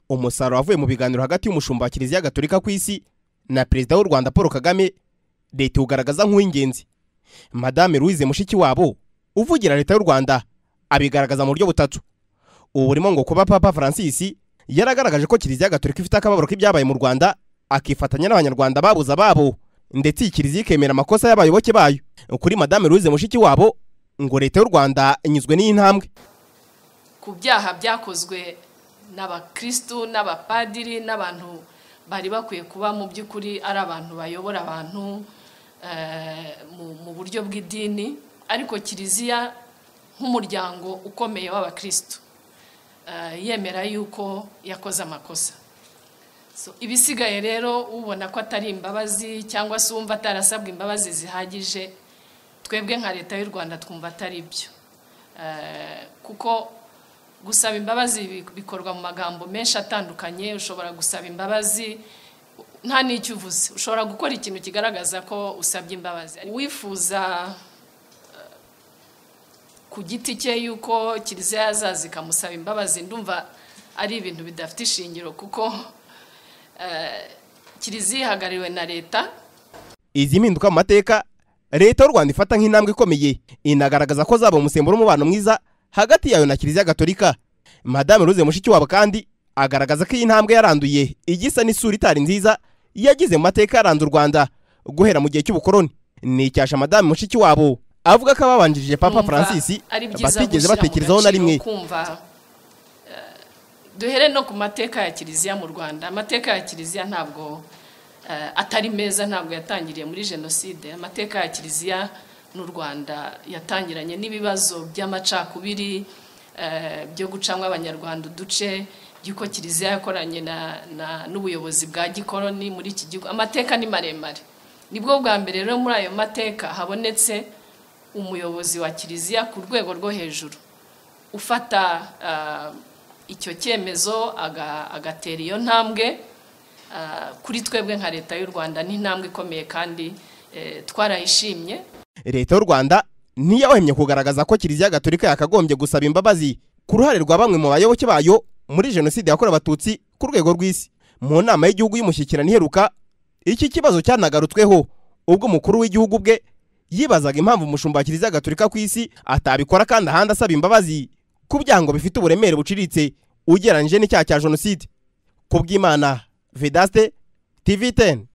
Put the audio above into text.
Umusaruro wavuye mu biganiro hagati y'umushumba wa Kiliziya Gatolika ku isi na Perezida w'u Rwanda Paul Kagame, leta iwugaragaza nk'uw'ingenzi. Madame Louise Mushikiwabo uvugira leta y'u Rwanda abigaragaza mu buryo butatu. Ubu burimo ngo kuba Papa Francis yaragaragaje ko Kiliziya Gatolika ifite akababaro k'ibyabaye mu Rwanda, akifatanya n'Abanyarwanda babuze ababo, ndetse iyi kiliziya ikemera amakosa y'abayoboke bayo. Kuri Madame Louise Mushikiwabo ngo leta y'u Rwanda inyuzwe n'iyi ntambwe. Ku byaha byakozwe n'abakristu n'abapadiri n'abantu bari bakwiye kuba mu by'ukuri ari abantu bayobora abantu mu buryo bw'idini, ariko kiliziya nk'umuryango ukomeye w'abakristu yemera yuko yakoze amakosa. So, ibisigaye rero ubona ko atari imbabazi cyangwa se wumva atarasabwa imbabazi zihagije, twebwe nka leta y'u Rwanda twumva atari byo, kuko gusaba imbabazi bikorwa mu magambo menshi atandukanye. Ushobora gusaba imbabazi nta n'icyo uvuze, ushobora gukora ikintu kigaragaza ko usabye imbabazi. Wifuza ku giti cye yuko kiliziya yazaza ikamusaba imbabazi, ndumva ari ibintu bidafite ishingiro, kuko kiliziya ihagarariwe na leta. Izi mpinduka mu mateka leta y'u Rwanda ifata nk'intambwe ikomeye, inagaragaza ko zaba umusemburo w'umubano mwiza hagati yayo na Kiliziya Gatolika. Madame Louise Mushikiwabo kandi agaragaza ko iyi ntambwe yaranduye igisa n'isura itari nziza yagize mu mateka yaranze u Rwanda guhera mu gihe cy'ubukoloni. Ni icyasha Madame Mushikiwabo avuga ko ababanjirije Papa Francis batigeze batekerezaho na rimwe. Duhere no ku mateka ya Kiliziya mu Rwanda. Amateka ya Kiliziya ntabwo atari meza, ntabwo yatangiriye muri jenoside. Amateka ya Kiliziya n'u Rwanda yatangiranye n'ibibazo by'amacakubiri, byo gucamwa Abanyarwanda uduce, by'uko Kiliziya yakoranye n'ubuyobozi bwa gikoloni muri iki gihugu. Amateka ni maremare. Nibwo bwa mbere rero muri ayo mateka habonetse umuyobozi wa Kiliziya ku rwego rwo hejuru ufata icyo cyemezo agatera iyo ntambwe. Kuri twebwe nka leta y'u Rwanda ni intambwe ikomeye kandi twarayishimye. Leta y'u Rwanda ntiyahwemye kugaragaza ko Kiliziya Gatolika yakagombye gusaba imbabazi ku ruhare rwa bamwe mu bayoboke bayo muri jenoside yakorewe Abatutsi ku rwego rw'isi. Mu nama y'igihugu y'umushyikirano iheruka, iki kibazo cyanagarutsweho ubwo umukuru w'igihugu bwe yibazaga impamvu umushumba wa Kiliziya Gatolika ku isi atabikora kandi ahandi asaba imbabazi ku byango bifite uburemere buciriritse ugereranyije n'icyaha cya jenoside. Kubw'Imana Vedaste, TV10.